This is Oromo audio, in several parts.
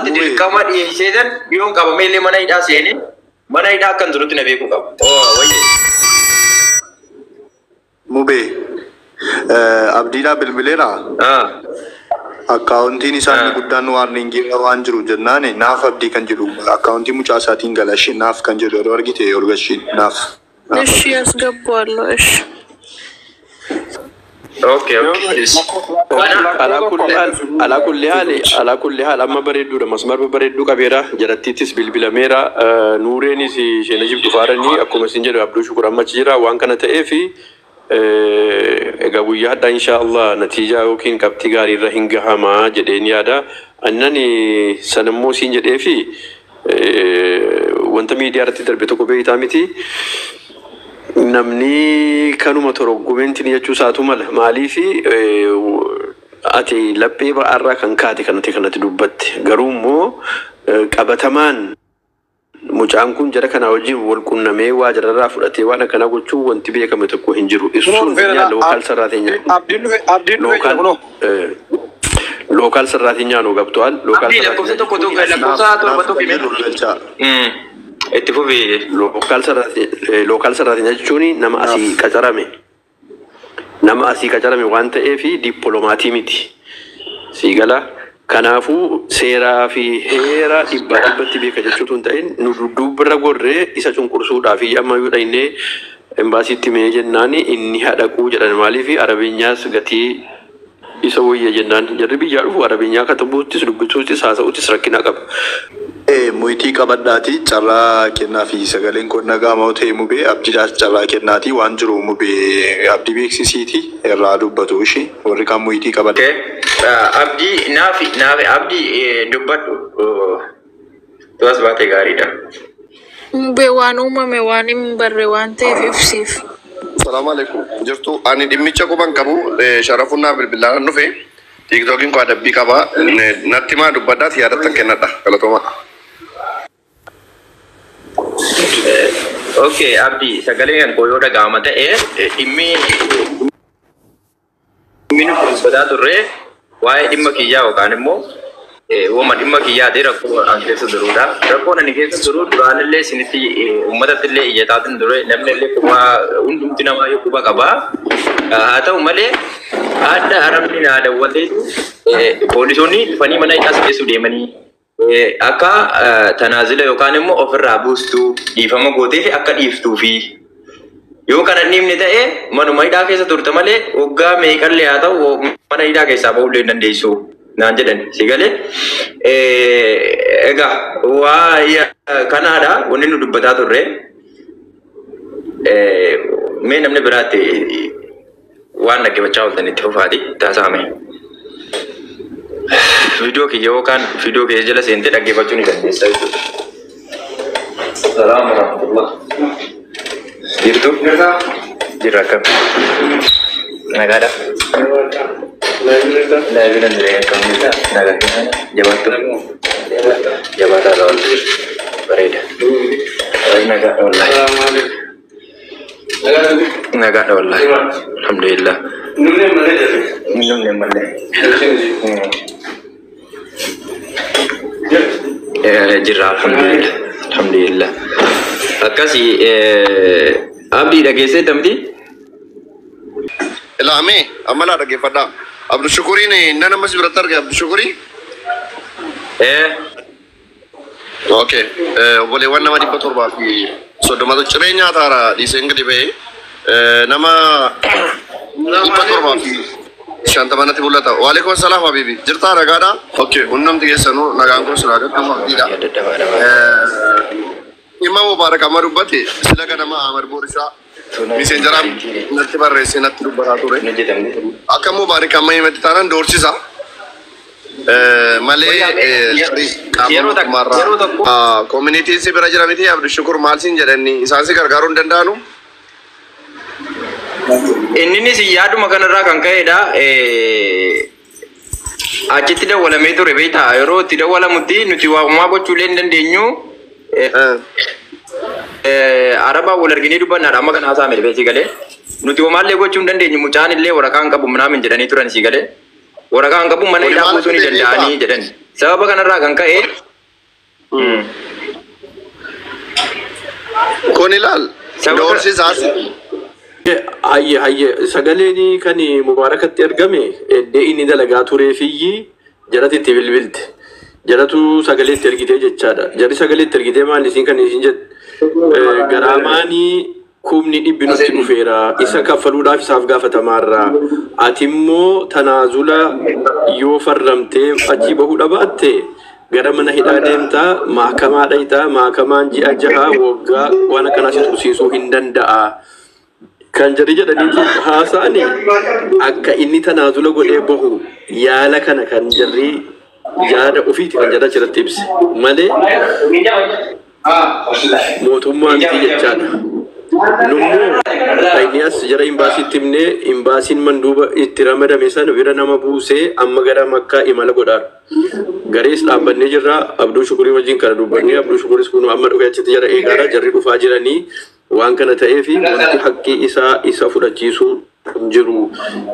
Irratti dirqama dhiyeesseetan yoon qabamee illee mana hidhaa seenee mana hidhaa akkan turutti na beekuu qaba. Oo wayye. Mubee Abdiidhaa bilbileera. Akkaawuntiin isaa inni guddaan waan irra waan jiru jennaan naaf Abdii kan jedhu akkaawuntii mucaa isaatiin gala ishee naaf kan jedhu yeroo argite ol gashiin naaf. እሺ ያስገባዋለሁ። እሺ። Okay okay. Alaa kulli haal amma bareedduudha. Masmar bareedduu qabeera. Jarattiittis bilbilameera. Nuureenis isheen ajib dhufaaranii akkuma isin jedhu Abduu Shukur amma achi jira. Waan kana ta'eefi egaa guyyaa hadhaa insha Allah natiijaa yookiin qabxii gaarii irra hin gahamaa jedheen yaada. Annan sanammoo siin jedheefi wanta miidiyaa irratti darbe tokko beektaa miti. Namni kanuma toroggumentiin jechuu isaatu mala. Maaliifi ati laphee ba'aarraa kan kaate kanatti kanatti dubbatte. Garuu immoo qabatamaan mucaan kun jara kanaa wajjin wal qunnamee waa jararraa fudhatee waan akkanaa gochuu wanti beekame tokko hin jiru. Kunoo Ibsuun dhufeera. Local ሰራተኛ Abdiin dhufe, Abdiin dhufe jira kunoo. Local ሰራተኛ ነው ገብተዋል። Local Abdii lakkoofsa ሰራተኛ tokko tokko lakkoofsa torba Naaf tokko kan jedhu ol galchaa. Itti fufi. Local ሰራተኛ jechuun nama asii qacarame. Nama asii qacarame waan ta'eef dippiloomatii miti. Sii gala. Kanaafuu seeraa fi heera dhibbaa dhibbatti beeka jechuutu hin ta'in nu dudduubarra gorree isa cunqursuudhaaf amma yoo dhaynee embaasiitti mee jennaan inni hadhaquu jedhan. Maaliif arabeenyaas gatii isa wayya jennaan jarri biyyaa dhufu arabeenyaa katabuuttis dubbisuuttis haasa'uuttis rakkina qaba. Muytii qabadhaati carraa kennaa fi sagaleen kun dhaga'amaa ta'e Mubee Abdiidhaas carraa kennaati waan jiru Mubee Abdii beeksisiiti irraa dubbatu ishee warri kaan muytii qabadha. Okay. Abdii naafi naafi Abdii dubbadhu. Tuas baate gaariidha. Mubee waan uumame waan hin barre waan ta'eef ibsiif. Salaamu alaikum. Jirtu ani dhimmicha quban qabu sharafunnaa bilbilaan dhufe TikTokiin koo adabbii qaba. Natti maa dubbadhaati yaadattan kennadha. Galatooma. Okay, Abdii sagalee kan koo yoo dhaga'ama ta'e dhimmi dhimmi nuti dubbataa turre waa'ee dhimma kiyyaa yookaan immoo wama dhimma kiyyaati rakkoo an keessa jirudha. Rakkoon ani keessa jiru duraanillee isinitti uummatatti illee iyyataatiin ture, namni illee quba hundumti namaa quba qaba. Haa ta'u malee adda arabni naa dawwateetu poolisoonni dhufanii mana hidhaas geessu deemanii akka tanaazila yookaan immoo ofirraa buustuu dhiifama gootee fi akka dhiiftuu fi yoo kana hin dhiifne ta'e manuma hidhaa keessa turte malee waggaa meeqallee haa ta'u mana hidhaa keessaa bahullee hin dandeessu naan jedhan si galee. Egaa waa kanaadha wanni nu dubbataa turre. Mee namni biraatti waan dhaggeeffachaa ooltan itti fufaati taasifame. Viidiyoo kiyya yookaan viidiyoo kiyya jala seentee dhaggeeffachuu ni dandeessa jechuudha. Salaamu warahmatullah. Jirtu? Jirra, akkam? Nagaadha? Laabii nan diree akkam jirta? Nagaa jabaattu? Jabaataa wallahi. Bareeda. Nagaadha wallahi. Nagaadha wallahi. Alhamdulillah. Numne malee. Jirra, alhamdulillah. Alhamdulillah. Akkasii Abdii dhageessee tamti? Ilaamee amma laa dhaggeeffadhaa. Abdul Shukuriin nan ammas biratti arge Abdul Shukurii. Okay. Obboleewwan nama 730tu ciree nyaataara dhiiseen gadi ba'ee nama 750 natti mul'ata. Waalaikum salaam habibi. Jirtaa, nagaadhaa? Okay. Hundumti keessanuu nagaan kun silaa gadhamu abdiidha. Dhimma Mubaarak amma dubbate sila ganama Ahmad Boorisaa miseenjaraan natti barreessee natti dubbataa ture. Akka Mubaarak amma himatti taanaan doorsisa. Malee qaama Yeroo takka mootummaarraa yeroo tokko Communityn si bira jira miti Abdul Shukur, maal siin jedhani isaan si gargaaruu hin danda'anu? Inninis yaaduma kanarraa kan ka'edha. Achitti dawwalamee ture beektaa, yeroo itti dawwalamutti nuti waamumaa gochuullee hin dandeenyu. Arabaan wal arginee dubbannaadha amma kana haasa'ame beekii galee. Nuti homaallee gochuu hin dandeenyu, mucaan illee waraqaa hin qabu minaamin jedhanii turan sii galee. Waraqaa hin qabu mana Kuni hidhaa maal buusuu ni akka ta'e danda'anii beektaa? jedhan. Sababa kanarraa kan ka'e Kun ilaal. Sababa Doorsisaas. Hayye hayye, sagaleen kan Mubaarakatti argame eddee inni dalagaa tureefiyyi jalatti itti bilbilte. Jalatu sagalee itti ergitee jechaadha. Jarri sagalee itti ergitee maal isin kan isin jedhe garaamaanii kumni dhibbi nutti dhufeera isa kaffaluudhaaf isaaf gaafatamaarra. Ati immoo tanaazula yoo farramtee achii bahuu dhabaatte gara mana hidhaa deemtaa, maakamaa dhayitaa, maakamaan ji'a 6 waggaa waan akkanaa si tursiisuu hin danda'a. Kan jarri jedhanii haasa'ani akka inni tanaazula godhee bahu yaala kana kan jarri yaada ofiiti kan jarri achirratti ibse malee mootummaa miti jechaadha. Nummoo inni as jara imbaasiitti himnee imbaasiin manduuba itti ramadame sana bira nama buusee amma gara Makkaa imala godhaadha. Garees dhaabbannee jirra. Abduu Shukurii wajjin kana dubbannee Abduu Shukuris kun amma dhufee achitti jara eegaadha. Jarri dhufaa jiranii waan kana ta'eefi wanti haqqii isaa isa fudhachiisuu hin jiru.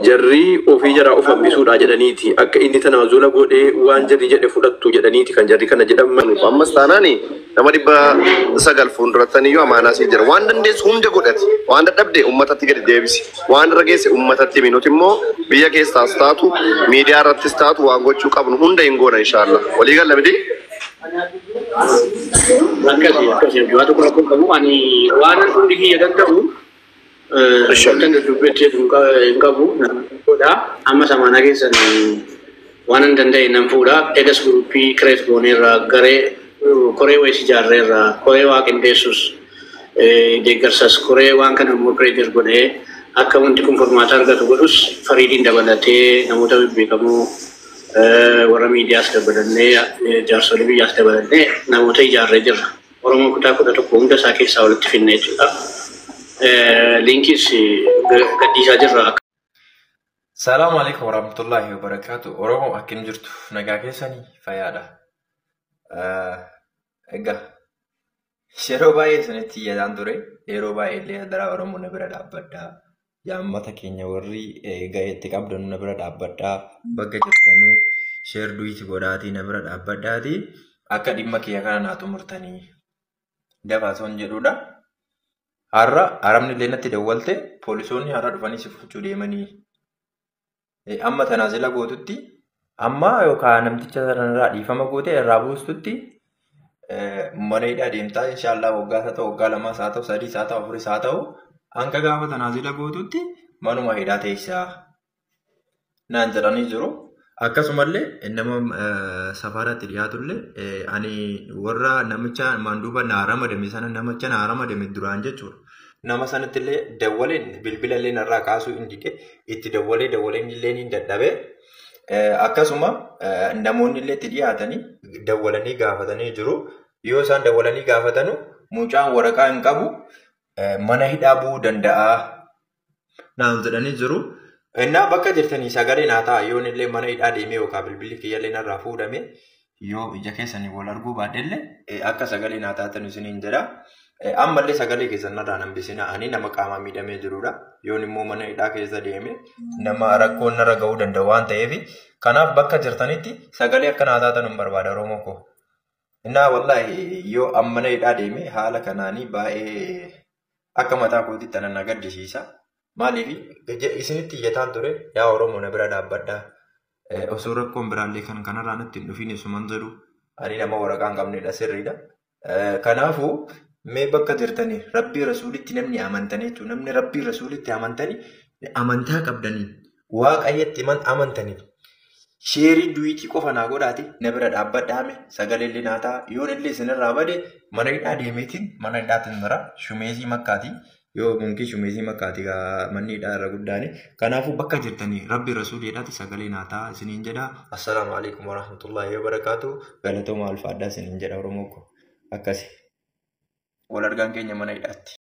Jarri ofii jaraa of hambisuudha jedhaniiti. Akka inni tanaazula godhee waan jarri jedhe fudhattu jedhaniiti kan jarri kana jedhan. Ammas taanaani nama 900 fuuldurattaniyyuu amaanaa sii jira. Waan dandeessu hunda godhati. Waan dadhabde uummatatti gadi deebisi. Waan irra geesse uummatatti himi. Nuti immoo biyya keessaas taatu miidiyaa irrattis taatu waan gochuu qabnu hunda hin goona inshaallah. Walii galla miti? Akkasi akkasi, waa tokko rakkoo qabu, ani waan hundi kiyya danda'u wanta dudubbetti hin qabu godha. Amma samaanaa keessan waan hin danda'e nan fuudha. Edas guruppii kireet gooneerra, garee koree wayis ijaarreerra, koree waa qindeessus deeggarsas, koree waan kana immoo kireetir godhee akka wanti kun furmaata argatu godhus Fariidiin dabalatee namoota bebbeekamoo warra miidiyaas dabalannee jaarsolii biyyaas dabalannee namoota ijaarree jirra. Oromoo kutaa 11 hunda isaa keessaa walitti finne jechuudha. Liinkiis gadhiisaa jirra. Salaamu alaikum warahmatullahi wabarakatuh. Oromoo, akkam jirtu? Nagaa keessanii, fayyaadha. Egaa yeroo baay'ee isinitti iyyadaan ture. Yeroo baay'ee illee adaraa Oromoo na bira dhaabbadhaa. Yaammata keenya warri ga'eetti qabdan na bira dhaabbadhaa. Bakka jirtanuu share duet godhaatii na bira dhaabbadhaatii. Akka dhimma kiyya kana naa xumurtanii dabaatoon jedhudha. Har'a Arabni illee natti dawwalte, poolisoonni har'a dhufanii si fudhachuu deemanii. Amma tanaazila gootutti, amma yookaan namticha sanarraa dhiifama goote irraa buustutti mana hidhaa deemtaa, inshaallah waggaa haa ta'u, waggaa 2 haa ta'u, 3 haa ta'u, 4 haa ta'u, hanga gaafa tanaazila gootutti manuma hidhaa teessaa naan jedhanii jiru. Akkasumallee nama safaratti dhiyaatullee ani warra namicha manduuba naa ramadame sana, namicha naa ramadame duraan jechuudha. Nama sanatti illee dawwaleen bilbila illee narraa kaasuu hin dide, itti dawwalee dawwaleen illee ni dadhabe. Akkasuma namoonni illee itti dhiyaatanii dawwalanii gaafatanii jiru. Yoo isaan dawwalanii gaafatanu mucaan waraqaa hin qabu, mana hidhaa bu'uu danda'a naan jedhanii jiru. Innaa bakka jirtanii sagalee naa ta'a. Yoon illee mana hidhaa deemee yookaan bilbilli kiyya illee narraa fuudhame, yoo ija keessanii wal arguu baadhellee akka sagalee naa taatan isiniin jedha. Ammallee sagalee keessan narraa hambisina, ani nama qaamaa miidhamee jirudha. Yoon immoo mana hidhaa keessa deeme nama rakkoon narra ga'uu danda'u waan ta'eef, kanaaf bakka jirtanitti sagalee akka naa taatan hin barbaada, Oromoo koo. Innaa wallaahi yoo amma mana hidhaa deeme haala kanaanii baay'ee akka mataa kootitti ana na gaddisiisa. Maaliif isinitti iyyataan ture, yaa Oromoo na bira dhaabbadhaa. Osoo rakkoon biraallee kan kanarraa natti hin dhufin isuman jedhu, ani nama waraqaa hin qabnedha, sirriidha. Kanaafuu mee bakka jirtanii Rabbii Rasuulitti namni amantanii jechuudha. Namni Rabbii Rasuulitti amantanii, amantaa qabdanii, Waaqayyotti amantanii, share duet qofa naa godhaati na bira dhaabbadhaame, sagalee illee naa ta'a. Yoon illee isinirraa bade mana hidhaa deemeetiin mana hidhaatiin jira shumeesii makkaati. Yoo munkii shumeesii makkaati manni hidhaa irra guddaani. Kanaafuu bakka jirtanii Rabbi Rasuuliidhaati sagalee naa ta'a isiniin jedha. Assalaamu alaikum warahmatullahi wabarakaatu. Galatooma, alfaadhaa isiniin jedha, Oromoo koo. Akkasi. Wal argaan keenya mana hidhaatti.